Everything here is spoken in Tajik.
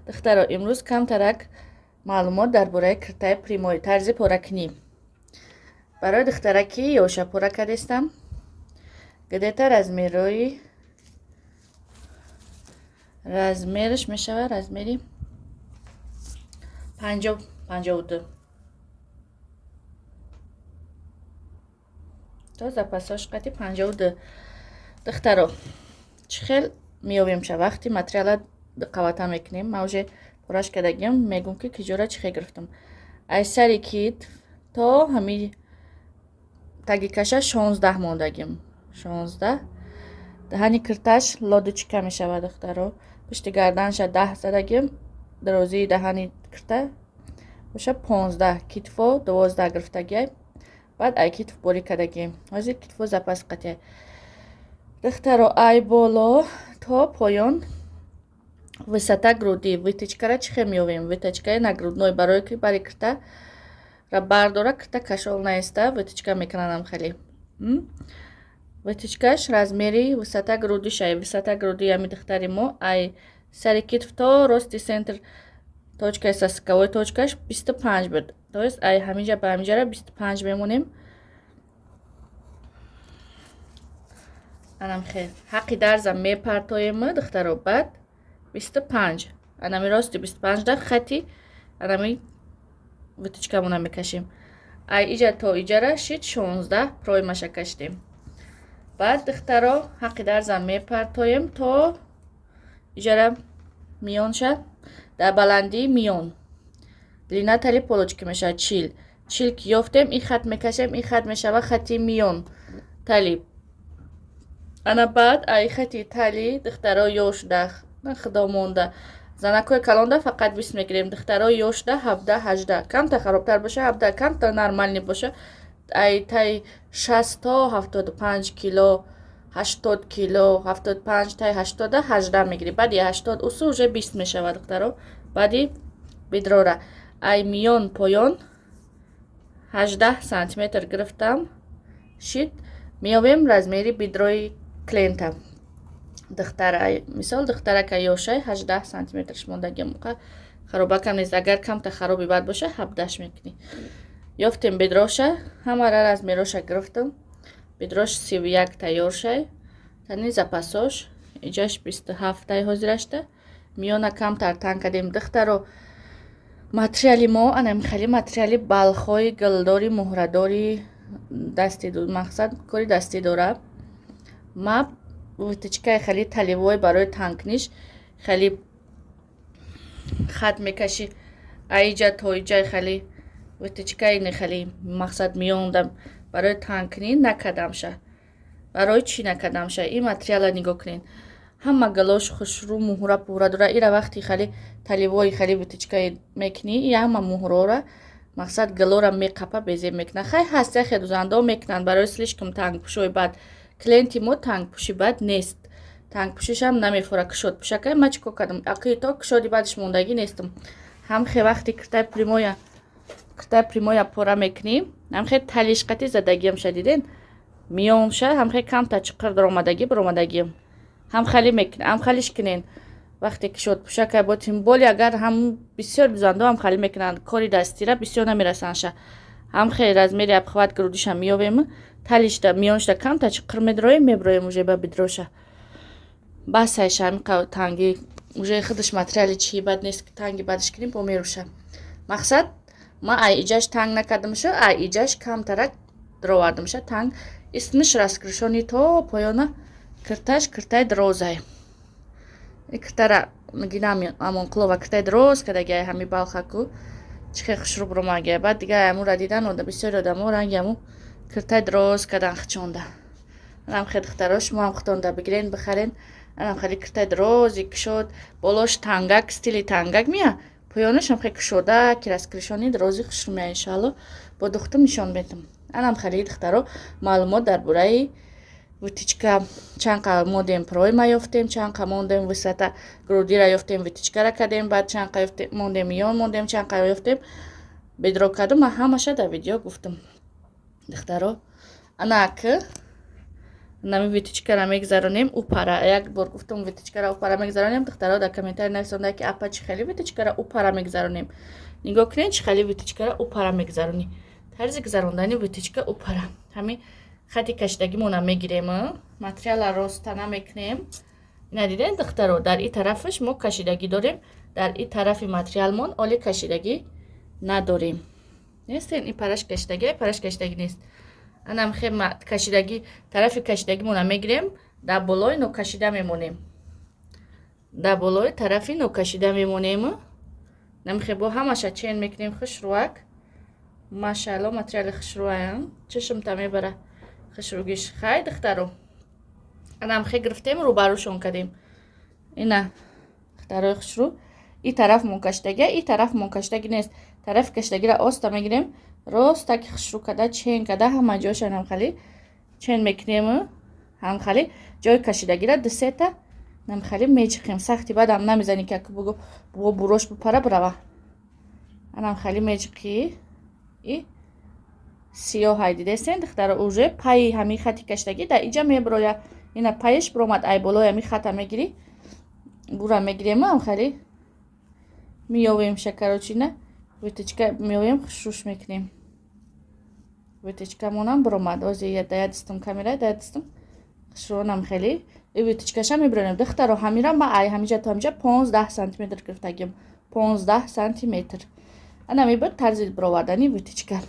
Духтаро, имрӯз камтарак маълумот дар бораи киртаи прямой, тарзи поракунӣ. Барои духтараки ёша пора кардестам. Где-то размерои размераш мешавад размери 50, 52. То запасош қати 52. Духтаро, чӣ хел меёбем ша? Вақти материала қавата мекунем, ман уже пораш кардагиам, мегӯм, ки киҷора чӣ хел гирифтам. Аз сари китф то ҳами таги каша 16 мондагим. 16. Даҳани кирташ лодочка мешавад, духтаро. Пушти гарданша 10 задагим, дарозии даҳани кирта боша 15, китфо 12 гирифтагиай. Баъд ай китф борӣ кардагим. Ҳозир китфо запас қатиай. Духтаро, ай боло то поён высота груди, вытачкара чӣ хел меёвем? Вытачкаи нагрудной, барое ки бари кирта ра бардора, кирта кашол наиста, вытачка мекунанам хеле. Вытачкаш размери высота грудишай. Высота груди ами духтари мо ай сари китф то рости центр точкаи сосковой точкаш 25 буд. То есть ай ҳаминҷа ба ҳаминҷара 25 мемонем. Анам хел ҳаққи дарзам мепартоем, духтаро, баъд 25. Анами рости 25 да хати анами вытачкамона мекашем. Ай иҷа то иҷара шид 16, проймаша кашидем. Баъд, духтаро, ҳаққи дарзам мепартоем то иҷара миёнша, дар баландии миён длина тали полочки мешавад 40. 40 ки ёфтем, ин хат мекашем, ин хат мешавад хати миён тали. Ана баъд ай хати тали, духтаро, ёшда худо монда, занакҳои калонда фақат 20 мегирем, духтаро ёшда 17, 18, камта харобтар боша 17, камта нормальный боша ай тай 60 то 75 кило, 80 кило, 75 тай 80-да 18 мегирӣ. Баъди 80 усу уже 20 мешавад, духтаро. Баъди бедрора ай миён поён 18 сантиметр гирифтам шид. Меёбем размери бедрои клиента. Духтара, мисол, духтарака ёшай 18 сантиметрш мондагиам, муқа харобакам нест. Агар камта хароби бад боша, 17-ш мекунӣ. Ёфтем бедроша, ҳамара размероша гирифтам. Бедрош 31 тайёр шай. Тани запасош иҷаш 27-тай ҳозирашта. Миёна камтар танг кардем, духтаро. Материали мо анам хеле материали балхҳои гулдори муҳрадори дасти, мақсад кори дастӣ дора. Ма вытачкаи хеле талевой барои тангкуниш, хеле хат мекашӣ аиҷа то иҷаи, хеле вытачкаи хеле мақсад миёнда барои тангкунӣ накардамша. Барои чӣ накардамша? Ин материала нигоҳ кунед, ҳама галош хушрӯ, муҳра пуҳра дора. Ира вақти хеле талевои хеле вытачкаи мекунӣ, и ҳама муҳрора, мақсад, галора меқапа, безеб мекунад. Хай, ҳаст, яхе дузандо мекунанд барои слишком тангпӯшои бад. Клиенти мо тангпӯши бад нест, тангпӯшишам намефора, кушод пӯшакай. Ма чӣ кор кардам? Ақи то кушоди бадш мондагӣ нестам. Ҳамхе вақти киртаи прямоя пора мекунӣ, ҳамхе талишқати задагиамша диден, миёнша ҳамхе камта чиқир даромадагӣ, баромадагӣ ҳамхали мекунӣ, ҳамхалиш кунен. Вақте ки шодпӯшакай бо тем более, агар ҳам бисёр дузандо ҳамхали мекунанд, кори дастира бисёр намерасандша. Ҳамхе размери обхват грудиша меёбем, талишда миёншда камта чиқир медроем, меброем уже ба бедроша. Басайша ҳамиқа танги, уже худаш материали чии бад нест, ки танги бадш кунем, бо меруша. Мақсад, ма ай иҷаш танг накардамша, ай иҷаш камтарак даровардамша танг. Исмиш раскрышони то поёна кирташ киртаи дарозай. Киртара мегинам, Амонқулова киртаи дароз кардагиай, ҳами балхаку чӣ хел хушрӯ буромагиай. Баъд дига амура дидан бисёри одамо ранги аму киртаи дароз кардан хичонда. Анам хел, духтаро, шумо ҳам худтонда бигирен, бихарен. Анам хеле киртаи дарози кушод, болош тангак, стили тангак мия, поёнаш ҳам хеле кушода, ки раскрышони дарози хушрӯ мея. Иншоалло, бо духтум нишон медам. Анам хеле, духтаро, маълумот дар бораи вытачка: чанд қа мондем, пройма ёфтем, чанд қа мондем, высота грудира ёфтем, вытачкара кардем, баъд чанд қа мондем, миён мондем, чанд қа ёфтем, бедро кардум. Ман ҳамаша дар видео гуфтам, духтаро. Ана ак Нами вытачкара мегзаронем упара. Як бор гуфтам, вытачкара упара мегзаронем. Духтаро дар комментарий нависонда, ки апа, чӣ хеле вытачкара упара мегзаронем? Нигоҳ кунед, чӣ хеле вытачкара упара мегзаронӣ. Тарзи гузарондани вытачка упара: ҳамин хати кашидагимона мегирем, материала ростана мекунем. Ина дидем, духтаро, дар и тарафаш мо кашидагӣ дорем, дар и тарафи материалмон оли кашидагӣ надорем. Нестен, и параш кашидагӣ, параш кашидагӣ нест. Анам хе кашидагӣ, тарафи кашидагимона мегирем, дар болои нокашида мемонем, дар болои тарафи нокашида мемонем. Намхе бо ҳамаша чен мекунем. Хушрӯак, машаалло, материали хушрӯаям, чашмта мебара хушрӯгиш. Хай, духтаро, анам хе гирифтем, рӯбарӯшон кардем. Ина, духтарои хушрӯ, и тараф мон кашидагия, и тараф мон кашидагӣ нест. Тарафи кашидагиро оста мегирем, ростаки хушрӯ када, чен када, ҳама ҷоша намхали чен мекунем. Ҳамхали ҷои кашидагира дусета намхали меҷиқем. Сахти баъдам намезанӣ, ки бугу бурош бупара бирава. Анамхали меҷиқӣ и сиёҳай. Дидестен, духтаро, уже пайи ҳамин хати кашидагӣ дар иҷа мебироя. Ина паиш биромад. Ай болои ҳамин хата мегирӣ, бура мегирем, ҳамхали меёвем. Шакарочина вытачка меоем, хушрӯш мекунем. Вытачкамонам биромад. Ози да дастам камера, да дастам хушрӯнам. Хеле и вытачкаша мебиронем. Духтаро, ҳамира ма ай ҳамиҷа то ҳамиҷа 15 сантиметр гирифтагим, 15 сантиметр. Ана мебуд тарзи бировардани вытачка.